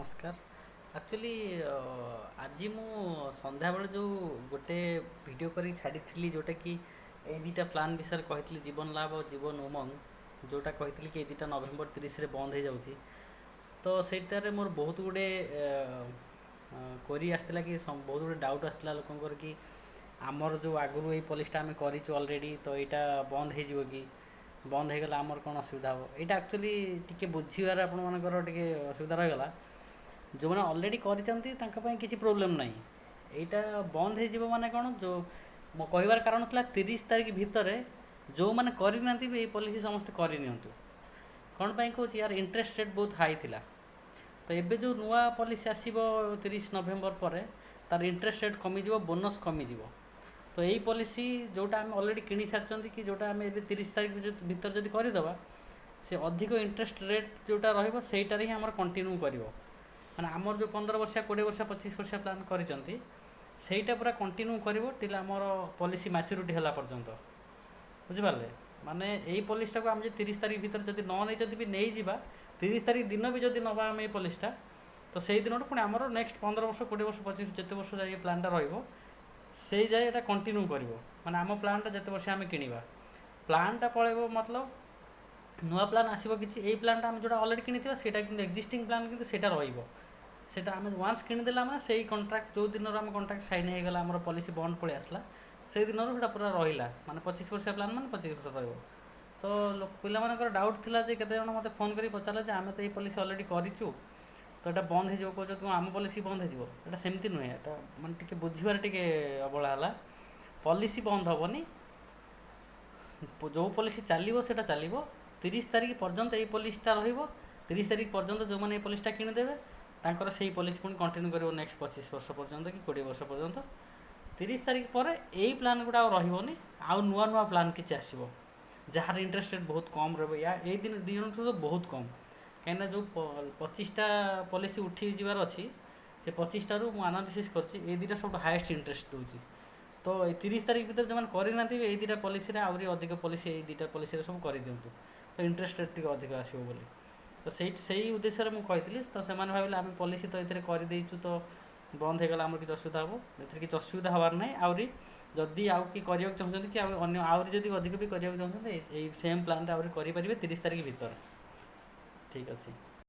ନମସ୍କାର। ଆକ୍ଚୁଆଲି ଆଜି ମୁଁ ସନ୍ଧ୍ୟାବେଳେ ଯେଉଁ ଗୋଟେ ଭିଡ଼ିଓ କରିକି ଛାଡ଼ିଥିଲି, ଯେଉଁଟାକି ଏଇ ଦୁଇଟା ପ୍ଲାନ୍ ବିଷୟରେ କହିଥିଲି, ଜୀବନ ଲାଭ ଆଉ ଜୀବନ ଉମଙ୍ଗ, ଯେଉଁଟା କହିଥିଲି କି ଏଇ ଦୁଇଟା ନଭେମ୍ବର 30ରେ ବନ୍ଦ ହେଇଯାଉଛି। ତ ସେଇଟାରେ ମୋର ବହୁତ ଗୁଡ଼ିଏ କ୍ୱେରି ଆସିଥିଲା କି ବହୁତ ଗୁଡ଼ିଏ ଡାଉଟ୍ ଆସିଥିଲା ଲୋକଙ୍କର କି ଆମର ଯେଉଁ ଆଗରୁ ଏଇ ପଲିସିଟା ଆମେ କରିଛୁ ଅଲରେଡ଼ି, ତ ଏଇଟା ବନ୍ଦ ହେଇଯିବ କି, ବନ୍ଦ ହେଇଗଲେ ଆମର କ'ଣ ଅସୁବିଧା ହେବ? ଏଇଟା ଆକ୍ଚୁଆଲି ଟିକେ ବୁଝିବାରେ ଆପଣମାନଙ୍କର ଟିକେ ଅସୁବିଧା ରହିଗଲା। ଯେଉଁମାନେ ଅଲରେଡ଼ି କରିଛନ୍ତି, ତାଙ୍କ ପାଇଁ କିଛି ପ୍ରୋବ୍ଲେମ୍ ନାହିଁ। ଏଇଟା ବନ୍ଦ ହେଇଯିବ ମାନେ କ'ଣ, ଯେଉଁ ମୋ କହିବାର କାରଣ ଥିଲା, 30 ତାରିଖ ଭିତରେ ଯେଉଁମାନେ କରିନାହାନ୍ତି ବି ଏଇ ପଲିସି, ସମସ୍ତେ କରିନିଅନ୍ତୁ। କ'ଣ ପାଇଁ କହୁଛି? ୟାର ଇଣ୍ଟରେଷ୍ଟ ରେଟ୍ ବହୁତ ହାଇ ଥିଲା। ତ ଏବେ ଯେଉଁ ନୂଆ ପଲିସି ଆସିବ 30 ନଭେମ୍ବର ପରେ, ତାର ଇଣ୍ଟରେଷ୍ଟ ରେଟ୍ କମିଯିବ, ବୋନସ୍ କମିଯିବ। ତ ଏଇ ପଲିସି ଯେଉଁଟା ଆମେ ଅଲରେଡ଼ି କିଣି ସାରିଛନ୍ତି କି ଯେଉଁଟା ଆମେ ଏବେ 30 ତାରିଖ ଭିତରେ ଯଦି କରିଦେବା, ସେ ଅଧିକ ଇଣ୍ଟରେଷ୍ଟ ରେଟ୍ ଯେଉଁଟା ରହିବ, ସେଇଟାରେ ହିଁ ଆମର କଣ୍ଟିନ୍ୟୁ କରିବ। ମାନେ ଆମର ଯେଉଁ 15 ବର୍ଷିଆ, 20 ବର୍ଷିଆ, 25 ବର୍ଷିଆ ପ୍ଲାନ୍ କରିଛନ୍ତି, ସେଇଟା ପୁରା କଣ୍ଟିନ୍ୟୁ କରିବ ଟିଲ୍ ଆମର ପଲିସି ମ୍ୟାଚୁରିଟି ହେଲା ପର୍ଯ୍ୟନ୍ତ। ବୁଝିପାରିଲେ? ମାନେ ଏଇ ପଲିସିଟାକୁ ଆମେ ଯଦି 30 ତାରିଖ ଭିତରେ ଯଦି ନ ନେଇଛନ୍ତି ବି ନେଇଯିବା, 30 ତାରିଖ ଦିନ ବି ଯଦି ନେବା ଆମେ ଏଇ ପଲିସିଟା, ତ ସେଇ ଦିନଠୁ ପୁଣି ଆମର ନେକ୍ସଟ 15 ବର୍ଷ, 20 ବର୍ଷ, 25, ଯେତେ ବର୍ଷ ଯାଏ ଏ ପ୍ଲାନ୍ଟା ରହିବ, ସେଇ ଯାଏ ଏଇଟା କଣ୍ଟିନ୍ୟୁ କରିବ। ମାନେ ଆମ ପ୍ଲାନ୍ଟା ଯେତେ ବର୍ଷ ଆମେ କିଣିବା, ପ୍ଲାନ୍ଟା ପଳେଇବ, ମତଲବ ନୂଆ ପ୍ଲାନ୍ ଆସିବ କିଛି। ଏଇ ପ୍ଲାନ୍ଟା ଆମେ ଯେଉଁଟା ଅଲରେଡ଼ି କିଣିଥିବା, ସେଇଟା କିନ୍ତୁ ଏକ୍ଜିଷ୍ଟିଂ ପ୍ଲାନ୍, କିନ୍ତୁ ସେଇଟା ରହିବ। ସେଇଟା ଆମେ ୱାନ୍ସ କିଣିଦେଲା ମାନେ ସେଇ କଣ୍ଟ୍ରାକ୍ଟ, ଯେଉଁ ଦିନରୁ ଆମ କଣ୍ଟ୍ରାକ୍ଟ ସାଇନ୍ ହେଇଗଲା, ଆମର ପଲିସି ବଣ୍ଡ ପଳେଇ ଆସିଲା, ସେଇ ଦିନରୁ ସେଇଟା ପୁରା ରହିଲା। ମାନେ 25 ବର୍ଷିଆ ପ୍ଲାନ୍ ମାନେ 25 ବର୍ଷ ରହିବ। ତ ଲୋକ ପିଲାମାନଙ୍କର ଡାଉଟ୍ ଥିଲା ଯେ କେତେ ଜଣ ମୋତେ ଫୋନ୍ କରି ପଚାରିଲେ ଯେ ଆମେ ତ ଏଇ ପଲିସି ଅଲରେଡ଼ି କରିଛୁ, ତ ଏଇଟା ବନ୍ଦ ହେଇଯିବ କହୁଛନ୍ତି, କ'ଣ ଆମ ପଲିସି ବନ୍ଦ ହେଇଯିବ? ଏଇଟା ସେମିତି ନୁହେଁ। ଏଇଟା ମାନେ ଟିକେ ବୁଝିବାରେ ଟିକେ ଅବହେଳା ହେଲା। ପଲିସି ବନ୍ଦ ହେବନି। ଯେଉଁ ପଲିସି ଚାଲିବ, ସେଇଟା ଚାଲିବ। 30 ତାରିଖ ପର୍ଯ୍ୟନ୍ତ ଏଇ ପଲିସିଟା ରହିବ। 30 ତାରିଖ ପର୍ଯ୍ୟନ୍ତ ଯେଉଁମାନେ ଏଇ ପଲିସିଟା କିଣିଦେବେ, ତାଙ୍କର ସେଇ ପଲିସି ପୁଣି କଣ୍ଟିନ୍ୟୁ କରିବ ନେକ୍ସଟ 25 ବର୍ଷ ପର୍ଯ୍ୟନ୍ତ କି 20 ବର୍ଷ ପର୍ଯ୍ୟନ୍ତ। 30 ତାରିଖ ପରେ ଏଇ ପ୍ଲାନ୍ ଗୁଡ଼ା ଆଉ ରହିବନି, ଆଉ ନୂଆ ନୂଆ ପ୍ଲାନ୍ କିଛି ଆସିବ, ଯାହାର ଇଣ୍ଟରେଷ୍ଟ ରେଟ୍ ବହୁତ କମ୍ ରହିବ। ୟା ଏଇ ଦିନ ଦୁଇ ଜଣଠୁ ତ ବହୁତ କମ୍। କାହିଁକିନା ଯେଉଁ 25ଟା ପଲିସି ଉଠି ଯିବାର ଅଛି, ସେ 25ଟାରୁ ମୁଁ ଆନାଲିସିସ୍ କରିଛି, ଏଇ ଦୁଇଟା ସବୁଠୁ ହାଏଷ୍ଟ ଇଣ୍ଟରେଷ୍ଟ ଦେଉଛି। ତ ଏଇ 30 ତାରିଖ ଭିତରେ ଯେଉଁମାନେ କରିନାହାନ୍ତି ବି ଏଇ ଦୁଇଟା ପଲିସିରେ, ଆହୁରି ଅଧିକ ପଲିସି, ଏଇ ଦୁଇଟା ପଲିସିରେ ସବୁ କରିଦିଅନ୍ତୁ, ତ ଇଣ୍ଟରେଷ୍ଟ ରେଟ୍ ଟିକେ ଅଧିକ ଆସିବ ବୋଲି। ତ ସେଇ ଉଦ୍ଦେଶ୍ୟରେ ମୁଁ କହିଥିଲି। ତ ସେମାନେ ଭାବିଲେ ଆମେ ପଲିସି ତ ଏଥିରେ କରିଦେଇଛୁ, ତ ବନ୍ଦ ହେଇଗଲା ଆମର କିଛି ଅସୁବିଧା ହେବ? ଏଥିରେ କିଛି ଅସୁବିଧା ହେବାର ନାହିଁ। ଆହୁରି ଯଦି ଆଉ କି କରିବାକୁ ଚାହୁଁଛନ୍ତି କି ଆଉ ଅନ୍ୟ ଆହୁରି ଯଦି ଅଧିକ ବି କରିବାକୁ ଚାହୁଁଛନ୍ତି, ଏଇ ସେମ୍ ପ୍ଲାନ୍ଟା ଆହୁରି କରିପାରିବେ 30 ତାରିଖ ଭିତରେ। ଠିକ୍ ଅଛି।